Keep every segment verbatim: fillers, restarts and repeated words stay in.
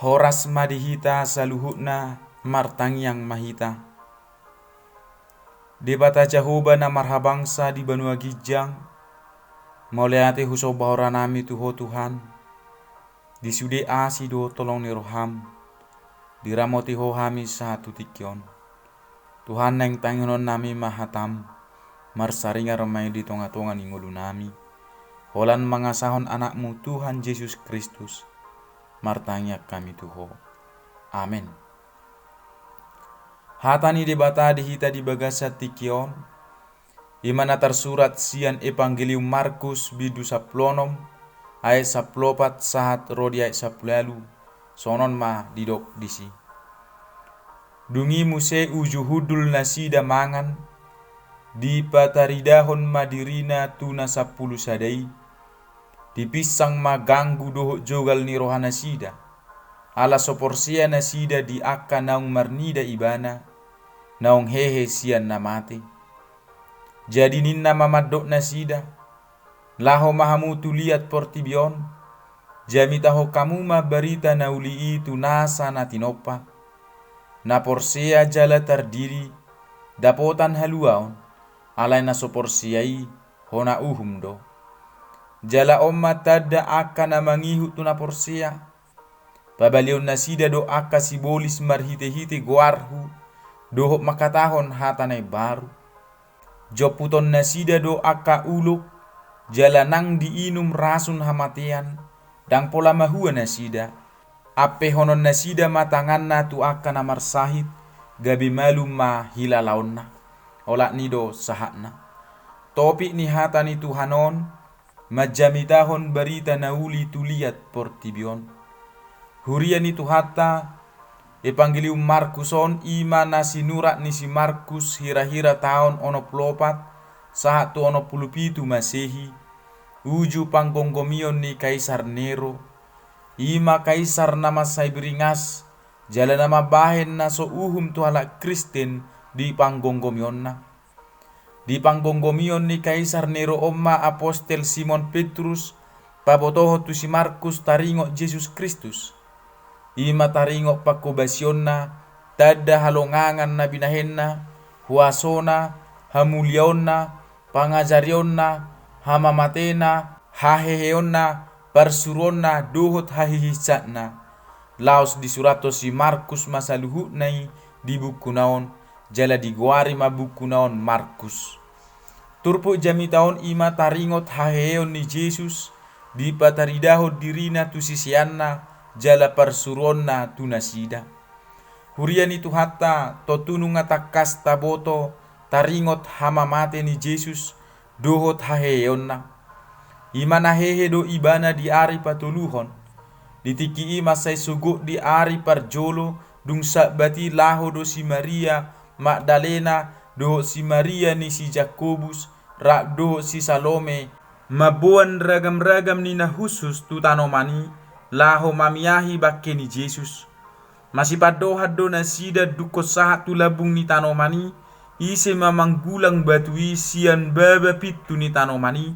Horas ma di hita saluhutna, martangiang ma hita. Debata Jahowa na marhabangsa di banua ginjang, mauliate husomba horanami tu Ho Tuhan, di sude asi dohot holong ni roham, diramoti Ho hami sahat tu tingki on. Tuhan, naeng tangihononnami ma hatam, marsaringar ma i di tongatonga ni ngolunami, holan mangasahon Anakmu Tuhan Jesus Kristus, martangiang hami tu Ho. Amen. Hata ni Debata di hita di bagasan tingki on, i ma na tarsurat sian Evangelium Markus bindu sampulu onom, ayat sampulu opat sahat ro di ayat sampulu ualu, songon on ma didok disi. Dung i muse uju hundul nasida mangan, dipataridahon ma dirina tu na sampulu sada i, dipinsang ma ganggu dohot jogal ni rohanasida, ala so porsea nasida di angka naung marnida Ibana, naung hehe sian na mate. Jadi ninna ma mandok nasida: Laho ma hamu tu liat portibi on, jamitahon hamu ma barita na uli i tu nasa na tinompa. Na porsea jala tardidi, dapotan haluaon, alai na so porsea i, hona uhum do. Jala on ma tanda angka na mangihut tu na porsea: Pabalion nasida do angka sibolis marhitehite goarhu, dohot mangkatahon hata na imbaru. Jomputon nasida do angka ulok, jala nang diinum rasun hamatean, ndang pola mahua nasida. Ampehonon nasida ma tanganna tu angka na marsahit, gabe malum ma hilalaonna. Olat ni i do sahatna. Topik ni hata ni Tuhan on, manjamitahon barita na uli tu liat portibi on. Huria ni Tuhanta, Evangelium Markus on i ma na sinurat ni si Markus hirahira taon onom pulu opat sahat tu onom pulu pitu Masehi, uju panggomgomion ni Kaisar Nero, i ma kaisar na mansai beringas, jala na mambahen na so uhum tu halak Kristen di panggomgomionna. Di panggomgomion ni Kaisar Nero on ma apostel Simon Petrus pabotohon tu si Markus taringot Jesus Kristus. I ma taringot panghobasionna, tanda halongangan na binahenna, huasona, hamuliaonna, pangajarionna, hamamatena, haheheonna, parsuruonna, dohot hahihinsatna. Laos disurathon si Markus ma saluhutna i di bukuna on, jala digoari ma bukuna on Markus. Turpuk jamita on i ma taringot haheheon ni Jesus, dipataridahon dirina tu siseanna, jala parsuruonna tu nasida. Huria ni Tuhanta, tontu nunga tangkas taboto taringot hamamate ni Jesus, dohot haheheonna. I ma na hehe do Ibana di ari patoluhon. Di tingki i mansai sogot di ari parjolo, dung Sabbat i laho do si Maria Magdalena, dohot si Maria ni si Jakobus, rap dohot si Salome, mamboan ragamragam ni na hushus tu tanoman i, laho mamiahi bangke ni Jesus. Masipandohan do nasida dungkon sahat tu lambung ni tanoman i, ise ma manggulang batu i sian baba pintu ni tanoman i.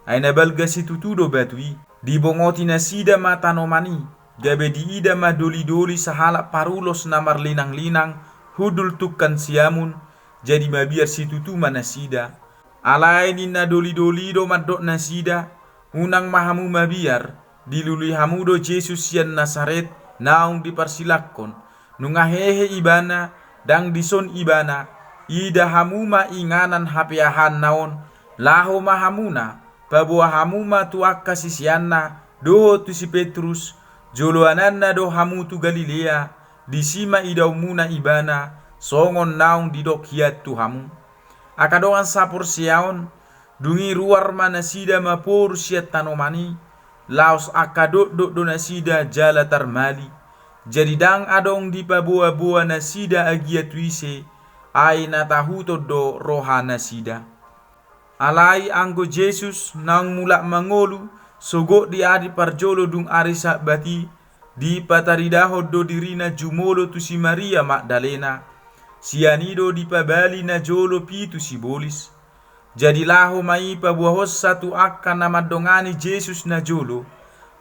Ai na balga situtu do batu i. Dibongoti nasida ma tanoman i, gabe diida ma dolidoli sahalak parulos na marlinanglinang, hundul tungkan siamun, jadi mabiar situtu ma nasida. Alai ninna dolidoli do mandok nasida: Unang ma hamu mabiar, dilului hamu do Jesus sian Nasaret, naung diparsilangkon. Nunga hehe Ibana, ndang dison Ibana, ida hamu ma inganan hapeahanna on. Laho ma hamuna, paboa hamu ma tu angka siseanna, dohot tu si Petrus, joloananna do hamu tu Galilea, disi ma idaonmuna Ibana, songon naung didok hian tu hamu. Angka dongan saporseaon, dung i ruar ma nasida maporus sian tanoman i, laos angka dokdok do nasida jala tarmali. Jadi ndang adong dipaboaboa nasida agia tu ise, ai na tahuton do roha nasida. Alai anggo Jesus naung mulak mangolu, sogot di ari parjolo dung ari Sabbat i, dipataridahon do dirina jumolo tu si Maria Magdalena. Sian i do dipabali najolo pitu sibolis. Jadi laho ma i paboahonsa tu angka na mandongani Jesus najolo,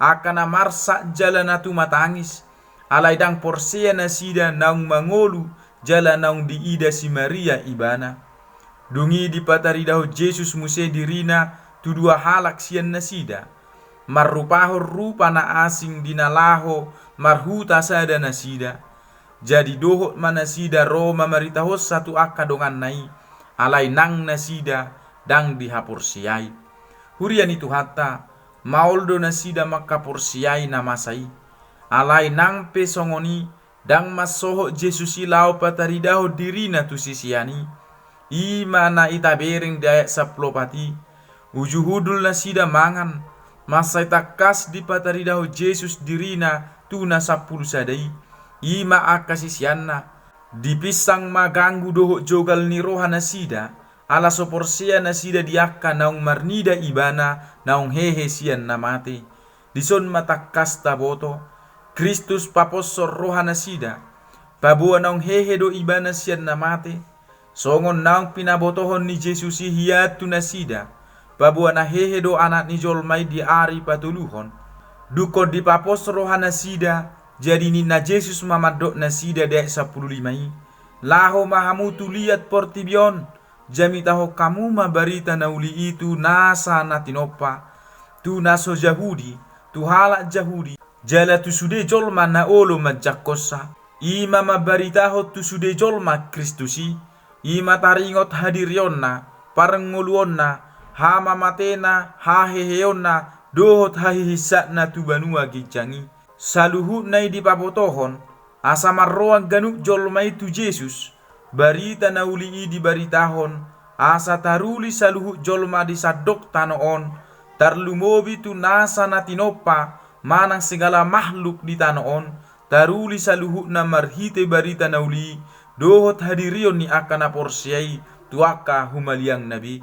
angka na marsak jala na tumatangis, Alai ndang porsea nasida naung mangolu jala naung diida si Maria ibana. Dung i dipataridahon Jesus muse dirina tu dua halak sian nasida, marrupahon rupa na asing di na laho marhuta sada nasida. Jadi dohot ma nasida ro mamaritahonsa tu angka donganna i, alai nang nasida ndang dihaporseai. Huria ni Tuhanta, maol do nasida mangkaporseai na masa i. Alai nang pe songon i, ndang mansohot Jesus i laho pataridahon dirina tu sisean i. I ma na itabereng di ayat sampulu opat i. Uju hundul nasida mangan, mansai tangkas dipataridahon Jesus dirina tu na sampulu sada i, i ma angka siseanna. Dipinsang ma ganggu dohot jogal ni roha nasida, ala so porsea nasida di angka naung marnida ibana naung hehe sian na mate. Dison ma tangkas taboto, Kristus paposhon roha nasida, paboa naung hehe do ibana sian na mate. Songon naung pinabotohon ni Jesus i hian tu nasida, paboa na hehe do Anak ni jolma i di ari patoluhon. Dungkon dipapos roha nasida, jadi ninna Jesus ma mandok nasida di ayat sampulu lima i, laho ma hamu tu liat portibi on, jamitahon hamu ma barita na uli i tu nasa na tinompa, tu na so Jahudi, tu halak Jahudi, jala tu sude jolma na olo manjangkonsa. I ma mambaritahon tu sude jolma Kristus i, i ma taringot hadirionna, parngoluonna, hamamatena, haheheonna, dohot hahihinsatna tu banua ginjang i. Saluhutna i dipabotohon, asa marroan ganup jolma i tu Jesus, barita na uli i dibaritahon, asa taruli saluhut jolma di sandok tano on, tarlumobi tu nasa na tinompa manang segala mahluk di tano on, taruli saluhutna marhite barita na uli i, dohot hadirion ni angka na porsea i tu angka humaliangna be.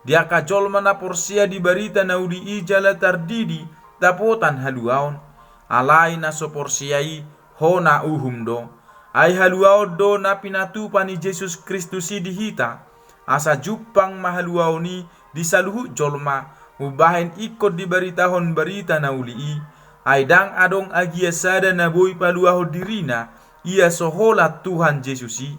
Di angka jolma na porsea di barita na uli i jala tardidi dapotan haluaon. Alai na so porsea i hona uhum do. Ai haluaon do na pinatupa ni Jesus Kristus i di hita, asa jumpang ma haluaon i di saluhut jolma, umbahen ingkon dibaritahon barita na uli i. Ai ndang adong agia sada na boi paluahon dirina, ia so holan Tuhan Jesus i.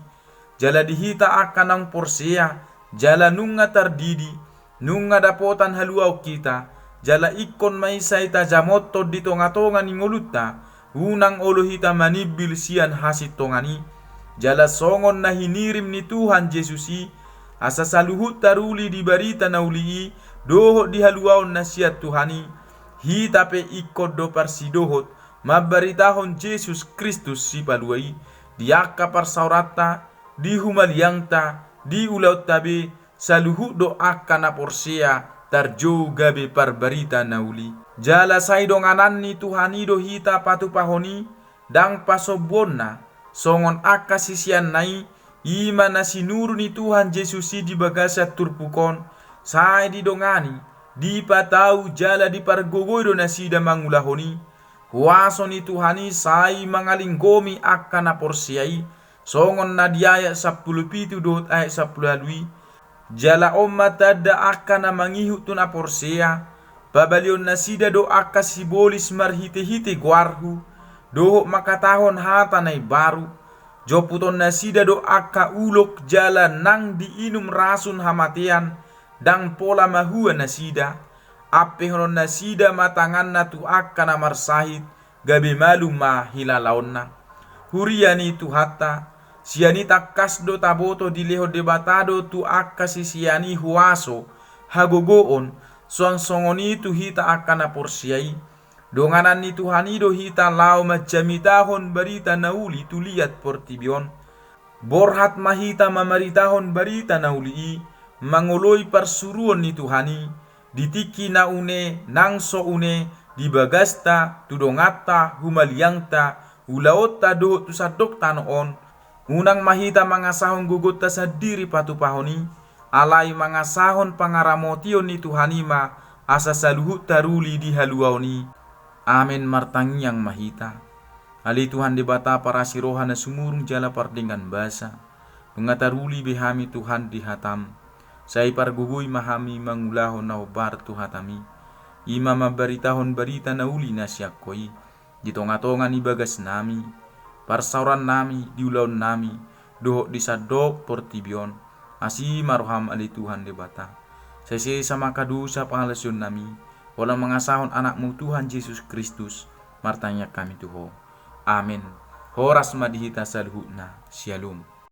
Jala di hita angka naung porsea, jala nunga tardidi, nunga dapotan haluaon hita, jala ingkon ma i sai tajamothon di tongatonga ni ngolunta, unang olo hita manimbil sian hasintongan i. Jala songon na hinirim ni Tuhan Jesus i, asa saluhut taruli di barita na uli i, dohot di haluaon na sian Tuhan i, hita pe ingkon do parsidohot, mambaritahon Jesus Kristus Sipalua i, di angka parsaoranta, di humaliangta, di ulaonta be, saluhut do angka na porsea tarjou gabe parbarita na uli. Jala sai donganan ni Tuhan i do hita patupahon i, ndang pasombuonna, songon angka siseanna i, i ma na sinuru ni Tuhan Jesus i di bagasan turpuk on, sai didongani, dipatau jala dipargogoi do nasida mangulahon i. Huaso ni Tuhan i sai mangalinggomi angka na porsea i, songon na di ayat sampulu pitu dohot ayat sampulu ualu i. Jala on ma tanda angka na mangihut tu na porsea, pabalion nasida do angka sibolis marhitehite goarhu, dohot mangkatahon hata na imbaru. Jomputon nasida do angka ulok jala nang diinum rasun hamatean, ndang pola mahua nasida. Ampehonon nasida ma tanganna tu angka na marsahit, gabe malum ma hilalaonna. Huria ni Tuhanta, sian i tangkas do taboto dilehon Debata do tu angka sisean i huaso, hagogoon, suang songon i tu hita angka na porsea i. Donganan ni Tuhan i do hita laho manjamitahon barita na uli tu liat portibi on. Borhat ma hita mamaritahon barita na uli i, mangoloi parsuruon ni Tuhan i, di tingki na une nang so une, di bagasta, tu donganta, humaliangta, ulaonta dohot tu sandok tano on. Unang ma hita mangasahon gogonta sandiri patupahon i, alai mangasahon pangaramotion ni Tuhan i ma, asa saluhut taruli di haluaon i. Amen. Martangiang ma hita. Ale Tuhan Debata parasi roha na sumurung jala pardenggan basa, nunga taruli be hami Tuhan di hatam. Sai pargogoi ma hami mangulahon na hombar tu hatam i, i ma mambaritahon barita na uli na sian Ho i. di tonga-tonga ni bagas nami, parsaoran nami, di ulaon nami, dohot di sandok portibi on, asi ma roham ale Tuhan Debata. Sai sesa ma angka dosa pangalaosion nami, pola mangasahon anakmu Tuhan Jesus Kristus, martangiang hami tu ho. Amen. Horas ma di hita saluhutna. Syalom.